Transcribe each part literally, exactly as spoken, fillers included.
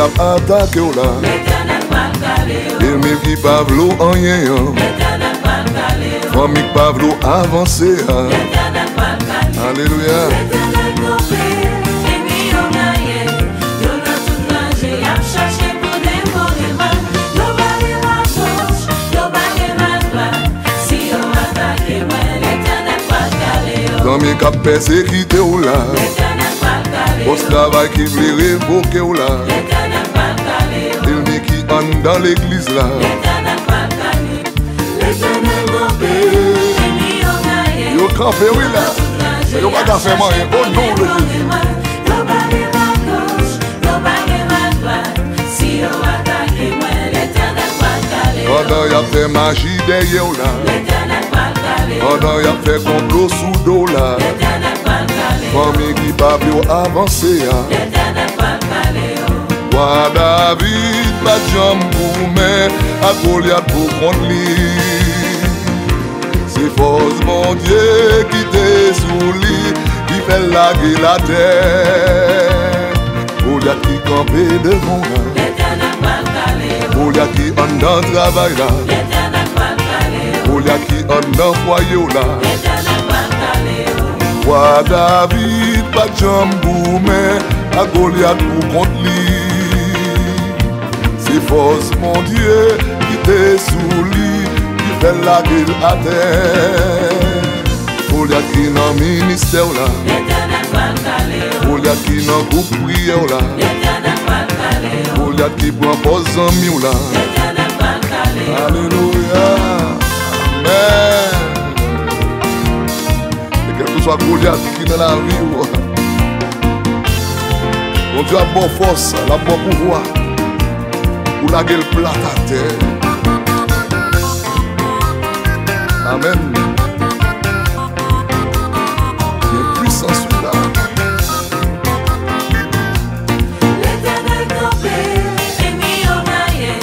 ap atake w la. Ènmi ki pa vle w anyen an. Fanmi k pa vle w avanse a. Alelouya. Zanmi k ap pèsekite w la. Bòs travay ki vle revoke w la. Ènmi ki anndan legliz la. Yo kanpe wi la. Yo pa ka fè m anyen. O non de Jezi. Pandan y ap fè maji dèyè w la. Pandan y ap fè konplo sou do w la. Fanmi ki pa vle w avanse a. Wa David pa t janm goumen ak Golyat pou kont li. Se fòs Bondye ki te sou li, ki fè l lage l atè. Golyat ki kanpe devan w la. Golyat ki anndan travay la. Golyat ki anndan fwaye w la. Wa David pa t janm goumen ak Golyat pou kont li. Se fòs Bondye ki te sou li, ki fè l lage l atè. Golyat ki nan ministè w la. Golyat ki nan gwoup priyè w la. Golyat ki pran pòz zanmi w la. Alelouya. Amèn. E kèlkeswa Golyat ki nan lavi w, Bondye ap ba w fòs, l ap ba w pouvwa pou lage l plat atè. Amèn. Gen pwisans wi la. Letènèl kanpe, ènmi yo gaye.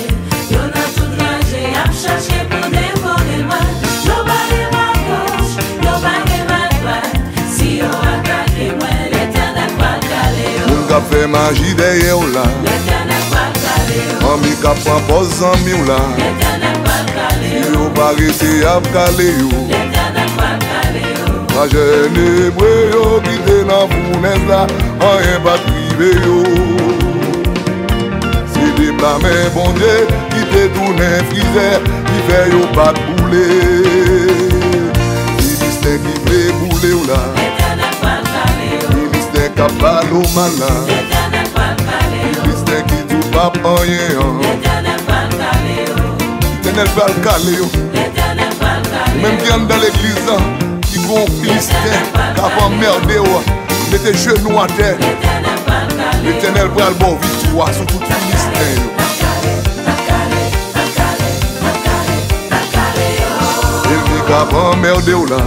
Yo nan tout ranje, y ap chache pou devore mwen. Yo pa gen magoch, yo pa gen madwat. Si yo atake mwen, Letènèl pral kale yo. Moun k ap fè maji dèyè w la. Letènèl pral kale yo. Fanmi k ap pran pòz zanmi w la. Letènèl pral kale yo. Si yo pa rete, y ap kale yo. Letènèl pral kale yo. Majè nebre yo ki te nan founèz la, anyen pa t rive yo. Se de bra men Bondye ki te tounen frizè, ki fè yo pa t boule. Filisten ki vle boule w la. Filisten k ap pale w mal la. Filisten ki di w p ap anyen an. Letènèl pral kale yo. Ou menm ki anndan legliz lan, ki gon Filisten k ap anmède w, mete jenou atè. Letènèl pral ba w viktwa sou tout Filisten yo. Ènmi k ap anmède w la,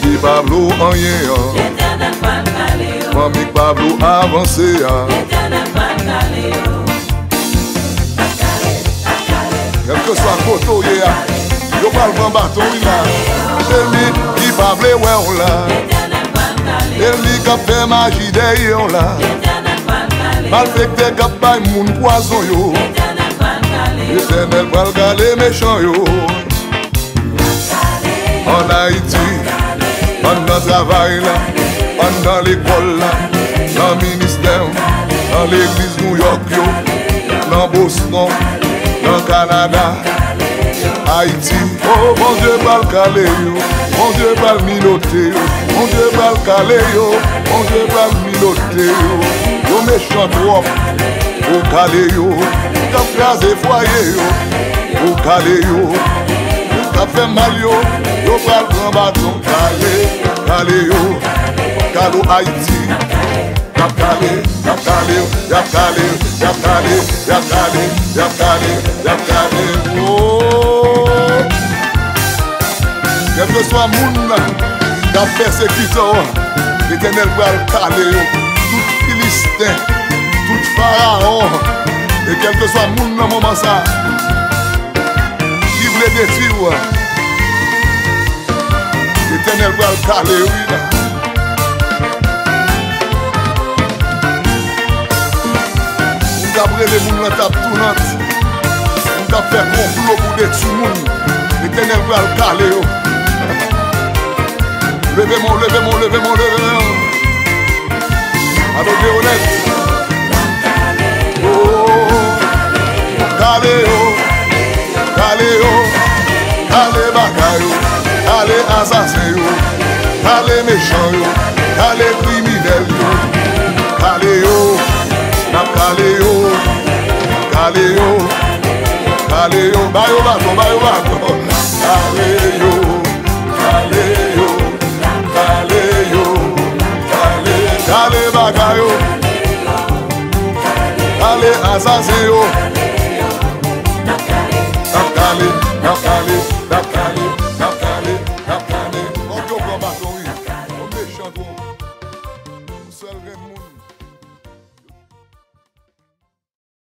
ki pa vle w anyen an, fanmi k pa vle w avanse a. Kèlkeswa kote w ye a, yo pral pran baton wi la. Ènmi ki pa vle wè w la. Ènmi k ap fè maji dèyè w la. Malfektè k ap bay moun pwazon yo. Letènèl pral kale mechan yo. Ann Ayiti, anndan travay la, anndan lekòl la, nan ministè w, nan legliz Nouyòk yo, nan Boston, nan Kanada, Ayiti. O, Bondye pral kale yo, Bondye pral minote yo, Bondye pral kale yo, Bondye pral minote yo. Yo mechan twòp, o kale yo, k ap kraze fwaye yo. Ou kale yo, yo k ap fè mal yo, yo pral pran baton. Kale, kale yo, kale Ayiti. Y ap kale, y ap kale, y ap kale, y ap kale, y ap kale, y ap kale, y ap kale, y ap kale, oh. Kèlkeswa moun nan k ap pèsekite w, Letènèl pral kale yo. Tout Filisten, tout Farawon, e kèlkeswa moun nan moman sa a ki vle detwi w, Letènèl pral kale wi la. Rele moun nan t ap tounant, moun k ap fè konplo pou detwi moun. Letènèl pral kale yo. Leve men w, leve men w, leve men w, leve men w. Alo, Deonèt. Oh, kale yo, kale yo, kale bagay yo, kale asasen yo, kale mechan yo, kale kriminèl yo. Kale yo, n ap kale yo, kale yo, kale yo, ba yo baton, ba yo baton. Kale yo, kale yo, kale yo, kale, kale bagay yo, kale asasen yo. N ap kale, n ap kale.